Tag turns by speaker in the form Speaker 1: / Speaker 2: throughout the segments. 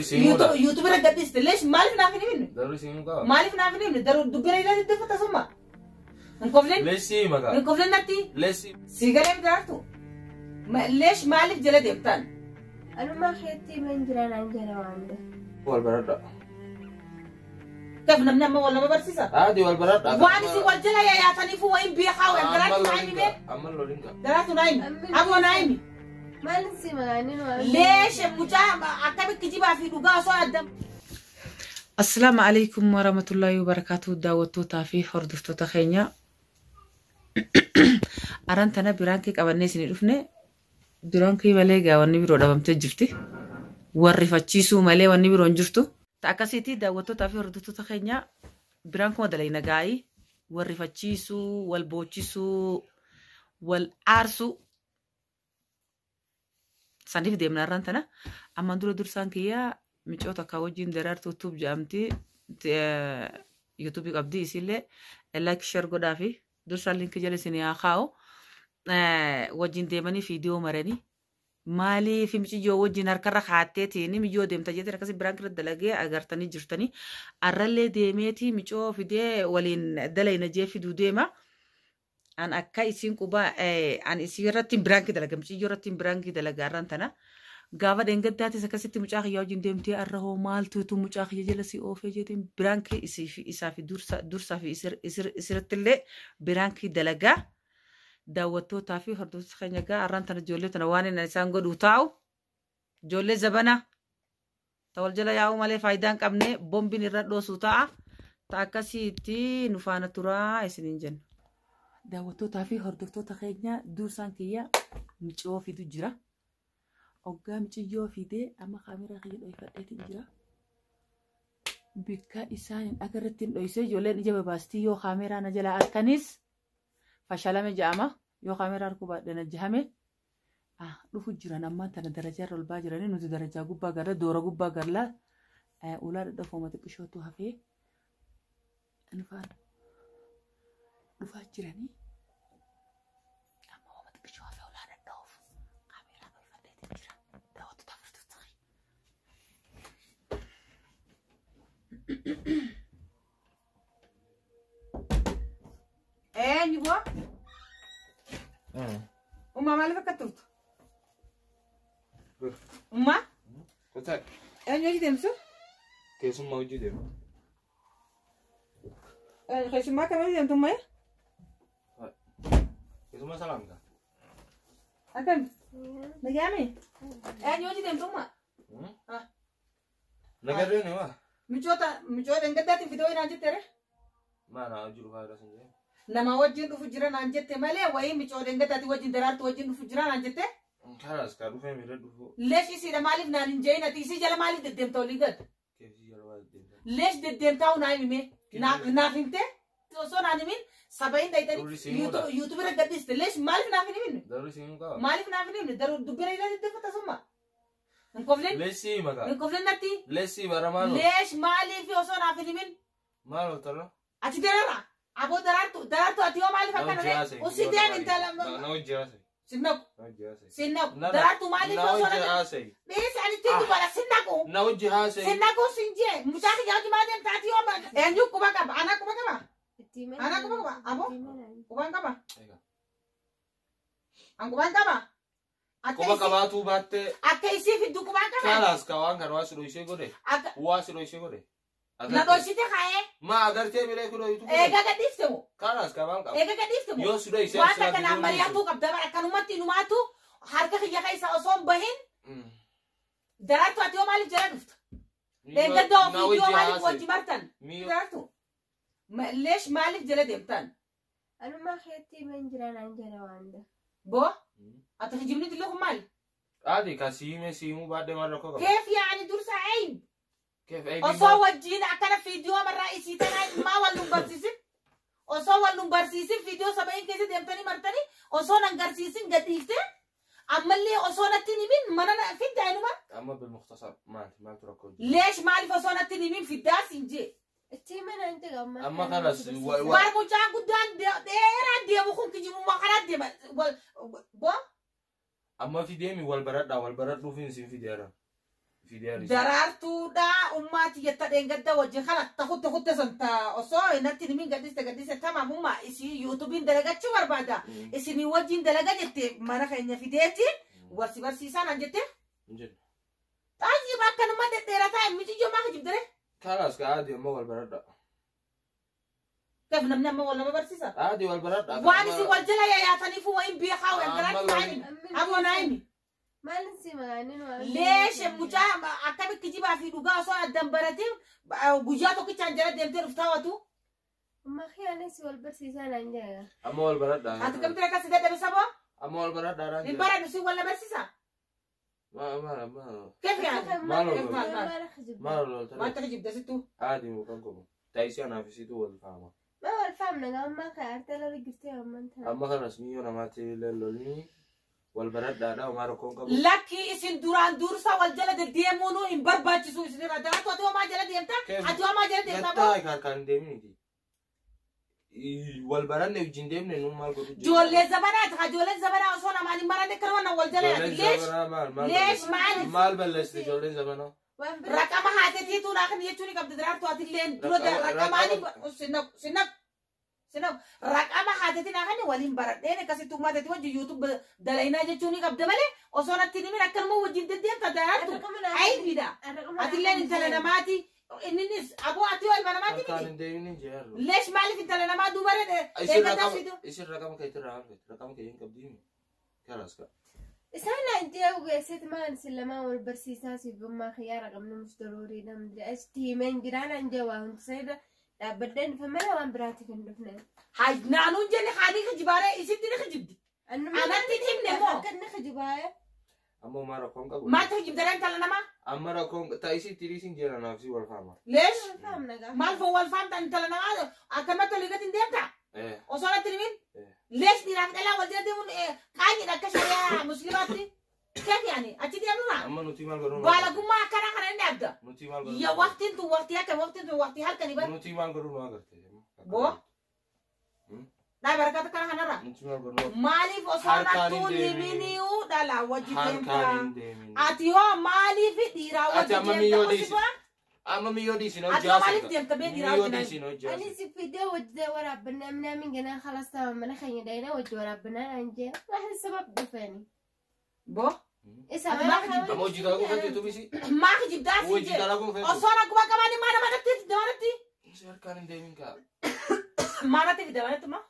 Speaker 1: YouTube irra gadhiiste leesh maaliif naaf hin himne?
Speaker 2: Daruu siin qaba.
Speaker 1: Maaliif naaf hin himne? Daruu dubbina ilaa deddeeffata summa. Hin koflin?
Speaker 2: Leessii maqaa.
Speaker 1: Hin koflin natti?
Speaker 2: Leessii.
Speaker 1: Si galee daraartu? Leesh maaliif jala deemtaan?
Speaker 3: Anumaa keetti himan jira naan jala waan ta'e.
Speaker 2: Wal baradha.
Speaker 1: Kaf namni amma wal nama barsiisa?
Speaker 2: Haati wal baradha.
Speaker 1: Waan isin wal jala yayaataniifuu wayin beekaa wayin daraartu naa himi mee?
Speaker 2: Amma loliin qaba.
Speaker 1: Daraartu naa himi. Aboo naa himi.
Speaker 3: Maalin si maqaan waan.
Speaker 1: Leesh mucaa akkamitti kijibaa fi dhugaa osoo adda.
Speaker 4: Assalaamu alaikum warahmatullahi wabarakatuh daawwattootaa fi hordoftoota keenya. Aran tana biraankii qabannee isinii dhufne biraankii malee gaa wanni biroo dhabamtee jirti. Warrifachiisuu malee wanni biroo hin jirtu. Ta akkasiiti daawwattootaa fi hordoftoota keenya biraankuma dalayna gaa'ii warrifachiisuu, wal boochisuu, wal aarsuu saniif deemna arraan tana. Ammaan dura dursaan kiyyaa micoo takka wajjin Daraartuu Tube jedhamti. Yuutuubii qabdi isiillee like share godhaa fi dursaan linkii jala isin haa kaa'u. Wajjin deemanii viidiyoo maranii maaliif miciyyoo wajjin harkarra kaatteetiin miyyoo deemta jettee akkasii biraan kira dalagee agartanii jirtanii. Arrallee deemeetii micoo fidee waliin dalayna jee fiduu deema. An akka isiin quba an isii irratti biraankii dalaga miciyyoo irratti biraankii dalaga arraan tana. Gaafa dheengaddaatis akkasitti mucaa kiyyaa wajjin deemtee arra hoo maaltu utuu mucaa kiyya jala si oofee jeetiin biraankii isii fi isaa fi dursa dursaa fi isirratti illee biraankii dalagaa. Daawwattootaa fi hordoftoota keenya gaa arraan tana ijoollee tana waan inni isaan godhuu taa'u ijoollee zabana ta wal jala yaa'uu malee faayidaa hin qabne bombiin irra dhoosuu ta'a. Ta akkasiitti nu faana turaa isiniin jenna. Daawwattootaa fi hordoftoota keenya dursaan kiyya miciyoo fidu jira. Oggaa miciyyoo fidee amma kaameraa kiyya dhoyfadheetiin jira. Bikka isaan hin agarretti hin dhoysee ijoolleen ija babaastii yoo kaameraa na jalaa harkanis fashalame ja'ama yoo kaameraa harkuu baadhe na jahame. Dhufu jiran ammaan tana darajaa irra ol baa jiranii nuti darajaa gubbaa garra doora gubbaa garla ulaa dhadhafooma xiqqishootu hafee nufaan dhufaa jiranii amma hooma xiqqishoo hafee ulaa dhadhafuuf kaameraa dhoyfadheetiin jira daawwattoota afurtuutti.
Speaker 1: Eenyu boo? Ummaa maaliif akka turtu? Ummaa?
Speaker 2: Kotaa.
Speaker 1: Eenyu hojii deemsu?
Speaker 2: Keessummaa hojii deemu.
Speaker 1: Keessummaa kam hojii deemtu ummaa?
Speaker 2: Keessummaa salaamta.
Speaker 1: Akkam? Nagaame? Eenyu hojii deemtu ummaa?
Speaker 2: Nagarreen himaa.
Speaker 1: Micoota micoota hingaddaatiin fidoo naan jette ree?
Speaker 2: Maana hojii dhufaa jira sin jedhee.
Speaker 1: Nama wajjin dhufu jira naan jette malee wayii micoota hingaddaatiin wajjin daraartu wajjin dhufu jira naan jette?
Speaker 2: Kanas kaa dhufee miira dhufu.
Speaker 1: Leesh isiidha maaliif naan hin jeeyin ati isii jala maaliif deddeemta olii gad?
Speaker 2: Keefii jala waa deddeemta.
Speaker 1: Leesh deddeemtaa naa himime naaf himte osoo naan himin sabayin
Speaker 2: Durri siin
Speaker 1: dhayitanii
Speaker 2: himudha.
Speaker 1: YouTube irra gadhiiste leesh maaliif naaf hin himne?
Speaker 2: Daruu siin qaba.
Speaker 1: Maaliif naaf hin himne? Daruu dubbina ilaa deddeeffata summa. Hin koflin?
Speaker 2: Leessii maqaa.
Speaker 1: Hin koflin natti?
Speaker 2: Leessii bara maaloo.
Speaker 1: Leesh maaliif osoo naaf hin himin?
Speaker 2: Maaloo tarra.
Speaker 1: Ati darara. Aboo daraartu daraartu ati yoo maaliif akkana ree? Usii deem intala.
Speaker 2: Na hojii haasa'e.
Speaker 1: Sinnaqu.
Speaker 2: Na hojii haasa'e.
Speaker 1: Sinnaqu. Daraartu maaliif
Speaker 2: Na
Speaker 1: osoo
Speaker 2: hojii
Speaker 1: naaf
Speaker 2: haasa'e.
Speaker 1: Dhiisi ani ittiin dubbadha sinnaqu.
Speaker 2: Na hojii haasa'e.
Speaker 1: Sinnaqu sin jee mucaa kiyya hojii maal deemta ati yoo eenyu quba qaba ana quba qaba
Speaker 3: Itti himan.
Speaker 1: Ana quba qaba aboo qubaan qaba
Speaker 2: Egaa.
Speaker 1: an qubaan qaba. Akka
Speaker 2: Quba
Speaker 1: isii
Speaker 2: qabaatuu baattee
Speaker 1: akka isii fiddu qubaan qaba.
Speaker 2: kanas ka waan kana waa si dhoysee godhe.
Speaker 1: Akka
Speaker 2: Waa si dhoysee godhe.
Speaker 1: na dhoysite kaa'ee
Speaker 2: Ma agartee miree kun ho'itu godhe.
Speaker 1: eega gadhiifte moo
Speaker 2: Kanas ka maal qaba.
Speaker 1: eega gadhiifte moo
Speaker 2: Yoo si dhoysee
Speaker 1: waan takka naan mari'atuu qabda bara akkanumatti inumaatu harka kiyya keessa osoo hin bahin daraartu ati yoo maaliif jala dhufta? Eeggadda ofii yoo maaliif wajji martan? Daraartu leesh maaliif jala deemtan?
Speaker 3: Anumaa keetti himan jira naan jala waan ta'e.
Speaker 1: Boo ati kijibni dillee kun maali?
Speaker 2: Ati ka siimee siimuu baadhee maal rakkoo qaba.
Speaker 1: Keef yaani dursa ayib
Speaker 2: Keef eebii
Speaker 1: osoo wajjiin akkana fiidiyoo marraa isii tanaa maa wal nun barsiisin? Osoo wal nun barsiisin fiidiyoo saba'iin keessa deemtanii martanii osoo nan garsiisin gadhiifte ammallee osoo natti hin himin mana na fiddaa inuma.
Speaker 2: Amma bil mukhtasar maal maaltu rakkoo jira?
Speaker 1: Leesh maaliif osoo natti hin himin fiddaa siin jee?
Speaker 3: Itti himan naan jala ammaa.
Speaker 2: Amma kanas
Speaker 1: War mucaan guddaan dheeraa deemu kun kijibummaa kanaa deema. Boo
Speaker 2: Amma fideemi wal baradhaa wal baradhuuf hin sin fideera. Fiidiyaan.
Speaker 1: Daraartuudha ummaati jetta dheengadda wajjin kana takutte kutte santa osoo natti himin gaddiste gaddiste tamaam umma isii yuutuubiin dalagachuu barbaada. Isinii wajjin dalaga jette mana keenya fideetiin warsi barsiisaan an jette.
Speaker 2: Hin jedhu.
Speaker 1: Xaayyiba akkanuma dhedheerataa mijiyyoo maa kijibdere?
Speaker 2: Kalas ka aadi amma wal baradha.
Speaker 1: Kaf namni amma wal nama barsiisa.
Speaker 2: Aadi wal baradha.
Speaker 1: Waan isin wal jala yayaataniifu wayin beekaa wayin
Speaker 2: Amma
Speaker 1: daraartuu naayimi. Aboo naayimi.
Speaker 3: Maalin si maalin waan.
Speaker 1: Leeshe mucaa akkamitti kijibaa fi dhugaa osoo addan baratiin guyyaa tokkichaan jala deemtee dhuftaa watu.
Speaker 3: Amma kiyaanis wal barsiisaa naan jedha.
Speaker 2: Amma wal baradha.
Speaker 1: Ati kamtu akkas dadhabe saboo?
Speaker 2: Amma wal baradha.
Speaker 1: Hin barannu si wal na barsiisa.
Speaker 2: Ma ma ma.
Speaker 1: Keef yaani?
Speaker 2: Maal
Speaker 1: Keef maal maal?
Speaker 3: Maal kijibda?
Speaker 2: Maal wal tare?
Speaker 1: Maal kijibda sittuu?
Speaker 2: Aadi mukaan qabu. Taayisii anaaf isiitu wal faama.
Speaker 3: Ma wal faamna gammaa kan artala rigirtee amman ta'a.
Speaker 2: Amma kanas miyyoo namaatti lolni wal baradhaadha homaa rakkoon qabu.
Speaker 1: Lakki isin duraan dursa wal jala deddeemuun hin barbaachisu isinirra. Daraartuu ati homaa jala deemta? Ati homaa jala deemta boo?
Speaker 2: Gattaa harkaan hin deemniti. Wal baranne wajjin deemne nu maal godhu jirra?
Speaker 1: Ijoollee zabanaati haa ijoolleen zabanaa osoo namaan hin baranne akkanuma na wal jala yaati.
Speaker 2: Ijoolleen
Speaker 1: Leesh
Speaker 2: zabanaa maal maal
Speaker 1: leesh
Speaker 2: balleessite?
Speaker 1: maaliif?
Speaker 2: Maal balleessite ijoolleen zabanaa?
Speaker 3: Waan biraa.
Speaker 1: Raqama haateetiitu naa kan jechuun qabdi daraartuu ati illee dura raqamaani sinaq sinaq sinaq raqama haateetii naa kan waliin baradheen akkasitti uummateeti wajjin yuutuub dalaynaa jechuun qabda malee osoo natti himin akkanuma wajjin deddeemta daraartu aybiidha. Ati illeen intala namaati inninis aboo ati yoo ilma namaati
Speaker 2: Harkaan
Speaker 1: miti.
Speaker 2: hin deemini jeerru.
Speaker 1: Leesh maaliif intala namaa duuba
Speaker 2: Isin
Speaker 1: eeggataa
Speaker 2: raqama
Speaker 1: fidu?
Speaker 2: isin raqama keetirraa hafeet raqama kee hin qabdiimi. Kalas ka.
Speaker 3: Isaan naan jedhu geesseet maal isin lamaan wal barsiisaa si gummaa kiyyaa raqamni mus daruurii namni achitti himeen jiraa naan jedhu waa hundi isa dhaabbadheen dhufe malee waan biraatiif hin dhufne.
Speaker 1: Haa naanuun jenne haadhi kijibaaree isitti ni kijibdi. Anatti hin himne moo?
Speaker 3: Akka inni kijibaayee.
Speaker 2: Amma homaa rakkoon qabu.
Speaker 1: Maaltu kijibdaree intala namaa?
Speaker 2: Amma rakkoon taayisii tiriisin jeera naaf si wal faama.
Speaker 1: Leesh
Speaker 3: Faamna gaafa.
Speaker 1: maal foon wal faamta intala namaa akkanumatti olii gadi hin deemta? Osoo natti himin? Leesh dhiiraaf dhalaa wal jala deemuun qaanyidha akka shari'aa musliimaatti. Keef yaani achi deemnuma?
Speaker 2: Amma nuti maal godhuu?
Speaker 1: Baalagummaa akkanaa kana inni abda.
Speaker 2: Nuti maal godhuu?
Speaker 1: Ya waqtiin tun waqtii akka waqtiin tun waqtii halkanii bar.
Speaker 2: Nuti maal godhuu nu agarte?
Speaker 1: Boo? Dhaa barakata kana kanarra.
Speaker 2: Nuti maal godhuu?
Speaker 1: Maaliif osoo
Speaker 2: Harkaan hin
Speaker 1: nattuun
Speaker 2: deemin.
Speaker 1: himiniu dhalaa wajji
Speaker 2: Harkaan
Speaker 1: deemta?
Speaker 2: hin deemin.
Speaker 1: Ati hoo maaliif dhiiraa
Speaker 2: Ati
Speaker 1: wajji
Speaker 2: amma
Speaker 1: deemta?
Speaker 2: miyyoo
Speaker 1: Osii
Speaker 2: dhiisi.
Speaker 1: bora?
Speaker 2: Amma miyyoo dhiisin
Speaker 1: Ati hoo maaliif deemta bee dhiiraa
Speaker 2: Miyyoo
Speaker 1: wajji?
Speaker 2: dhiisin hojii
Speaker 3: Ani si fidee wajjii waraabbanaa minaamin ganaa خلاص تمام mana keenya dhayina wajji waraabbanaa naan jee waan sabab dhufeeni.
Speaker 1: Boo?
Speaker 3: Isa
Speaker 1: Ati
Speaker 3: mana
Speaker 1: maal
Speaker 3: kana.
Speaker 2: Amma hojii dalaguu feetu tubisi.
Speaker 1: Maa kijibdaa siin
Speaker 2: Hojii
Speaker 1: jedhe.
Speaker 2: dalaguu feetu.
Speaker 1: Osoo rakkuma qabaanne maa namanatti fidda manatti?
Speaker 2: Isi harkaan hin deemin kaa.
Speaker 1: Maanatti fidda manatti maa?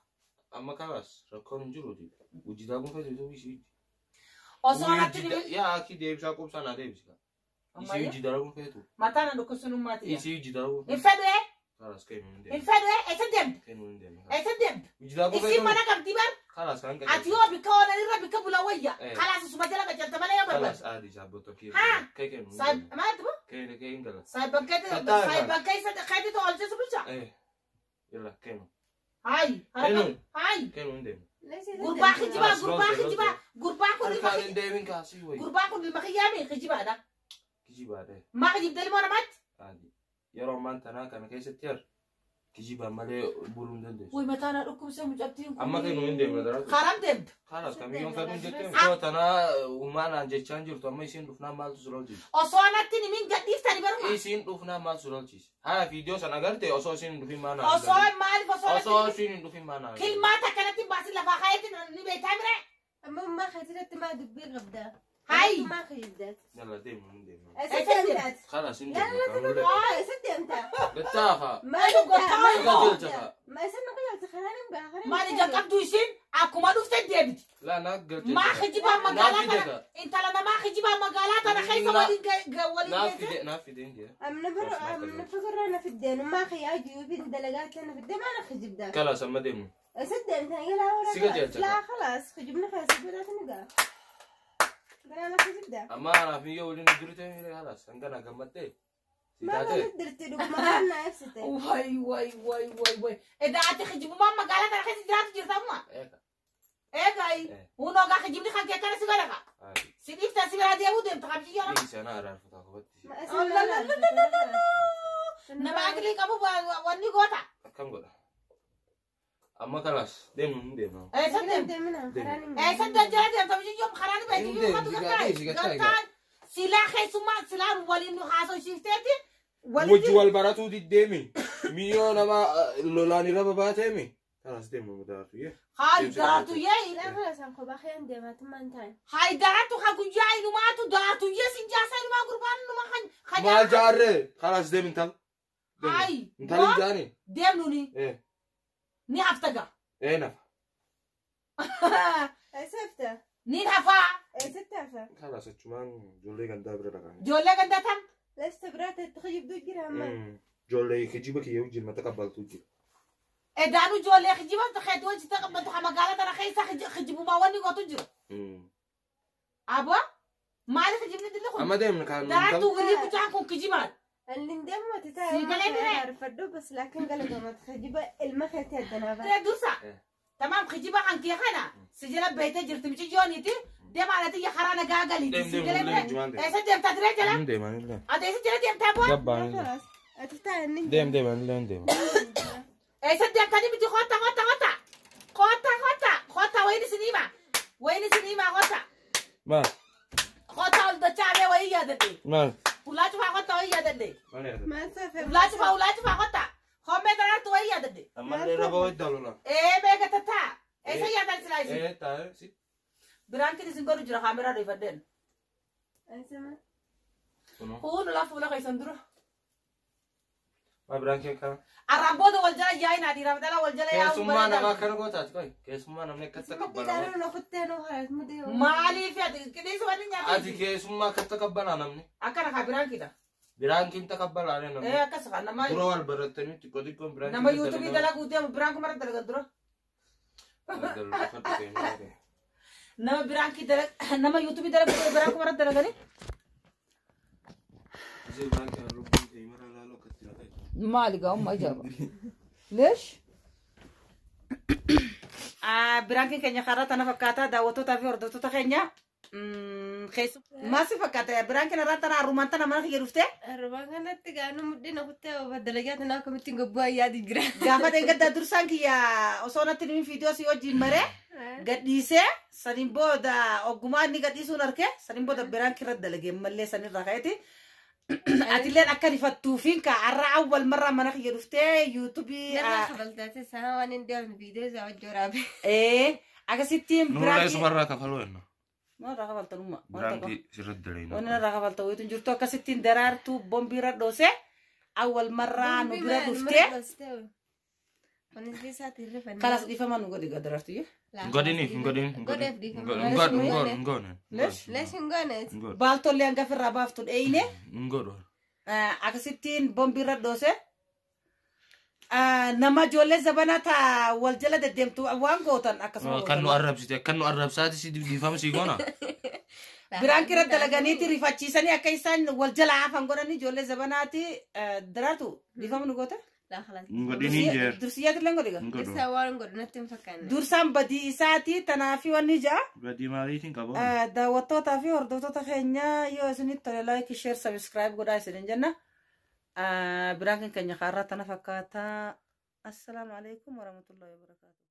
Speaker 2: Amma kalas rakkoon hin jiruuti. Hojii dalaguu feetu tubisi.
Speaker 1: Osoo natti himin.
Speaker 2: Yaa akki deebisaa qubsaa naa deebisi kaa. Isi hojii dalaguu feetu.
Speaker 1: Mataa na dhukkubsunummaati.
Speaker 2: Isi hojii dalaguu
Speaker 1: Hin
Speaker 2: feetu.
Speaker 1: fedhu ee?
Speaker 2: Kalas kennu hin
Speaker 1: Hin
Speaker 2: deemin.
Speaker 1: fedhu ee? Eessa deemta?
Speaker 2: Kennu hin deemin.
Speaker 1: Eessa deemta?
Speaker 2: Hojii dalaguu
Speaker 1: Isin
Speaker 2: feetu.
Speaker 1: mana qabdi bar?
Speaker 2: Kalas kan
Speaker 1: Ati yoo bikka oolanirra bikka bula wayya. Kalaas isuma jala qacarta malee yoo barbaadu.
Speaker 2: Kalas aadi saabboota kee.
Speaker 1: Haa.
Speaker 2: Kee kennu hin
Speaker 1: Saayib
Speaker 2: deemin.
Speaker 1: maal tuba?
Speaker 2: Kee kee hin gala.
Speaker 1: Saayiban
Speaker 2: Kattaa
Speaker 1: saayiban keessa keetitu oolchesu bulcha.
Speaker 2: Yalla kennu.
Speaker 1: Hayi.
Speaker 2: Kennu.
Speaker 1: Hayi.
Speaker 2: Kennu hin deemin.
Speaker 1: Gurbaa kijibaa
Speaker 2: Kalas,
Speaker 1: gurbaa
Speaker 2: loolte,
Speaker 1: kijibaa gurbaa kun ilma
Speaker 2: Harkaan hin deemin kaasii wayi.
Speaker 1: gurbaa kun ilma kiyyaami kijibaadha.
Speaker 2: Kijibaadha.
Speaker 1: Maa kijibda ilmoo namaatti?
Speaker 2: Aadi. Yeroo ammaan tanaa kana keessatti har kijibaan malee buluu hin dandeessu.
Speaker 1: Wuy mataa na dhukkubsee mucattiin kun.
Speaker 2: Amma kennu hin deemna daraatu.
Speaker 1: Karam deemta.
Speaker 2: Kalas kamiyyoon fedhu hin jettee yoo tanaa uumaanaan jechaan jirtu amma isiin dhufnaan maaltu si lolchiisa?
Speaker 1: Osoo natti himin gadhiiftani baruma.
Speaker 2: Isiin dhufnaan maaltu si lolchiisa? Haa viidiyoo sana agarte osoo isiin hin dhufin maal naan
Speaker 1: Osoo maaliif osoo natti
Speaker 2: Osoo
Speaker 1: himin
Speaker 2: isiin hin dhufin maal naan
Speaker 1: kilmaata akkanatti hin baasin lafaa kaayetti ni beektaa mire.
Speaker 3: Amma ammaa keessatti maa dubbii qabda.
Speaker 1: Hayi.
Speaker 3: Maa kijibdaati.
Speaker 2: Yalla deemu hin deemu.
Speaker 3: Eessa deemtaati?
Speaker 2: Kalas hin
Speaker 3: Yalla
Speaker 2: deemu.
Speaker 3: tuma eessa deemta?
Speaker 2: Gattaafa.
Speaker 3: Maal
Speaker 2: Gajalcha.
Speaker 3: Ma isa nu qajalcha karaan hin ba'a karaan.
Speaker 1: Maal ija qabdu isiin akkuma dhufte deebiti.
Speaker 2: Laa naa galcha.
Speaker 1: Maa kijibaa magaalaa
Speaker 2: Naaf fide
Speaker 1: tana intala namaa kijibaa magaalaa tana keessa waliin waliin
Speaker 2: Naaf
Speaker 1: geesse.
Speaker 2: fide naaf fide hin jee.
Speaker 3: Amna fara amna fakarra na fiddeen ummaa kiyyaa jiyyuu dalagaa na fiddee maal kijibdaa?
Speaker 2: Kalas amma deemu.
Speaker 3: Eessa deemta? Yalla wara.
Speaker 2: Si qajeelcha.
Speaker 3: Laa خلاص kijibna keessa godhatu ni ga'a. Garaa na kijibdaa.
Speaker 2: Amma anaaf miyyoo waliin durte miire kalas hangana gammattee. Si
Speaker 3: Maal
Speaker 2: taatee.
Speaker 3: walitti dirti dhuguma kan na ibsite.
Speaker 1: Way way way way way. Edaa ati kijibummaan magaalaa tana keessa jiraatu jirta amma.
Speaker 2: Eeka.
Speaker 1: Eegayi. Hunoo gaa kijibni kan kee kana si godha. Si dhiifta si biraa deemuu deemta qabji yoo nama.
Speaker 2: Dhiisi ana araarfataa qofatti.
Speaker 3: Ma isa maal
Speaker 1: Nama aqlii qabu wanni goota.
Speaker 2: Akkam godha. Amma kalas deemu hin deemu.
Speaker 1: Eessa deemta? Eessa jala deemta biyyoo karaa ni beekti yoo katu gargaara. Gartaan Silaa keessummaa silaa waliin nu haasofsiifteeti.
Speaker 2: Wajji wal baratuu diddeemi. Miyyoo nama lolaan irra babaateemi. Kanas deemu daraartu yee.
Speaker 1: Hayi daraartu yee.
Speaker 3: Lafa isaan kophaa kiyaan deemaatu maan ta'an.
Speaker 1: Hayi daraartu ha guyyaa inumaatu daraartu yee sin jaasa inumaa gurbaan inumaa kan.
Speaker 2: Maal jaarree? Kanas deemi intal.
Speaker 1: Hayi.
Speaker 2: Intal hin jaani.
Speaker 1: Deemnu ni. Ni hafta gaa.
Speaker 2: Nafa.
Speaker 3: Eessa hafta?
Speaker 1: Ni hafaa.
Speaker 3: Eessatti hafa?
Speaker 2: Kanas achumaan ijoollee gandaa bira dhaqanii.
Speaker 1: Ijoollee gandaa tam?
Speaker 3: Lasta biraatti itti kijibduu jira amma.
Speaker 2: Ijoollee kijiba kiyya wajjin mata qabbaltuu jira.
Speaker 1: Edaanu ijoollee kijiba keetu wajji taqabbaltu ha magaalaa tana keessa kijibumaa wanni gootu jira. Aboo maali kijibni dilli kun?
Speaker 2: Amma deemnu kaan.
Speaker 1: Daraartuu walii mucaan kun kijibaadha.
Speaker 3: Inni deemu ati
Speaker 1: Sii galee biree?
Speaker 3: Arfadhu bas laakiin galatoomatti kijiba ilma keetti addanaa ba'a.
Speaker 1: Dursa. Tamaam kijiba kan kee kana si jala beeytee jirti miciyyooniiti. Deema alatti karaa nagaa galiiti.
Speaker 2: Deem,
Speaker 1: Si
Speaker 2: deem,
Speaker 1: galee
Speaker 2: deem,
Speaker 1: biree?
Speaker 2: jumaan deem.
Speaker 1: Eessa deemtaa tiree jala?
Speaker 2: Deemaan illee.
Speaker 1: Ati eessa jala deemtaa boo?
Speaker 2: Gabbaan illee.
Speaker 3: Ati ta'a inni.
Speaker 2: Deem deemaan illee deema.
Speaker 1: Eessa deemtanii miti kotta kotta kotta. Kotta kotta kotta wayini isin hima. Wayini isin hima kotta.
Speaker 2: Maal?
Speaker 1: Kotta ol dachaa bee wayii yaadadhe.
Speaker 2: Maal?
Speaker 1: Ulaa cufaa kotta wayii yaadadhe.
Speaker 2: Maal yaadadhe?
Speaker 3: Maal safee?
Speaker 1: Ulaa cufaa ulaa cufaa kotta. Hommee daraartu wayii yaadadhe.
Speaker 2: Ammallee irra ba'uu iddaa lola.
Speaker 1: Ee beeka tattaa. Eessa yaadan silaa isin?
Speaker 2: Ee taa'ee si.
Speaker 1: Biraankin isin godhu jira kaameraa dhoofadheen.
Speaker 3: Eessa maal?
Speaker 2: Kunoo.
Speaker 1: Kun ulaa fuula keessan dura.
Speaker 2: Maa biraan kee kana.
Speaker 1: Arraan booda wal jala yaa'inaa dhiiraaf dhala wal jala yaa'uu
Speaker 2: Keessummaa nama akkana gootaati qoy. Keessummaa namni akkas taqabbalaa.
Speaker 3: Mudhii daanuu kuttee nuu haras mudhii.
Speaker 1: Maaliif ati qilleenssi wanni nyaata?
Speaker 2: Ati keessummaa akkas taqabbalaa namni.
Speaker 1: Akkana kaa biraan kidha.
Speaker 2: Biraan kin taqabbalaa namni.
Speaker 1: Ee akkas kaa nama
Speaker 2: Dura wal barattanii xiqqoo xiqqoon biraan
Speaker 1: nama yuutuubii dalaguu deemu biraan kuma irra dalagan dura. Nama biraan ki dalag nama yuutuubii dalaguu deemu biraan kuma irra dalagani. Maali gaa umma ijaaba. Leesh. Biraan keenya karaa tana fakkaata daawwattootaa fi hordoftoota keenya. Maasi fakkaata biraan keenya irraa tana harrumaan tana mana kiyya dhuftee.
Speaker 3: Arrabaan kanatti gaanu mudhii na kuttee dalagaa tanaa akkamittiin gabbuu yaadi jira.
Speaker 1: Gaafa deeggaddaa dursaan kiyya osoo natti himin fiidiyoo si wajjin maree gadhiisee saniin booda ogummaa inni gadhiisuun arge saniin booda biraan kirra dalagee mallee sanirraa ka'eeti. Atilleen akka rifattuufiin ka har'a awwal marraa mana kiyya dhuftee yuutuubii.
Speaker 3: Narraa kabaltaate isaa waan hin deemne viidiyoo isaa wajjin waraabe.
Speaker 1: Ee akkasittiin
Speaker 2: Nurraa isumarraa kafaluu jenna.
Speaker 1: Narraa kafaltanummaa.
Speaker 2: Biraan kee sirriitti dalaginaa.
Speaker 1: Wanni narraa kafalta wayitu hin jirtu akkasittiin daraartuu bombii irra dhoosee awwal marraa nu bira dhuftee. Kalas dhiifama nu godhi daraartu iyyuu.
Speaker 2: Godiniif hin godhin.
Speaker 3: Godheef dhiifama.
Speaker 2: Hin goone.
Speaker 1: Leesh.
Speaker 3: Leesh hin gooneet.
Speaker 1: Baaltollee hanga ofirraa baaftu dheeyne.
Speaker 2: Hin godhu.
Speaker 1: Akkasittiin bombii irra dhoose. Nama ijoollee zabanaa taa wal jala deddeemtu waan gootan akkasuma.
Speaker 2: Kan nu arrabsite kan nu arrabsaati si dhiifama si goona.
Speaker 1: Biraan kira dalaganiiti rifachiisanii akka isaan wal jala hafan godhanii ijoollee zabanaati daraartu dhiifama nu goota.
Speaker 2: Godiniin jeer.
Speaker 1: Dursiyyaatti illee godhi gaa.
Speaker 3: Dursaa waan godhu natti hin fakkaanne.
Speaker 1: Dursaan badii isaati tanaafi wanni ja'a.
Speaker 2: Badii maaliitiin qabu?
Speaker 1: Daawwattootaa fi hordoftoota keenya yoo isinitti tole like share subscribe godhaa isinin jenna. Biraan keenya kaarraa tana fakkaata. Assalaamu alaikum warahmatullahi wabarakatuh.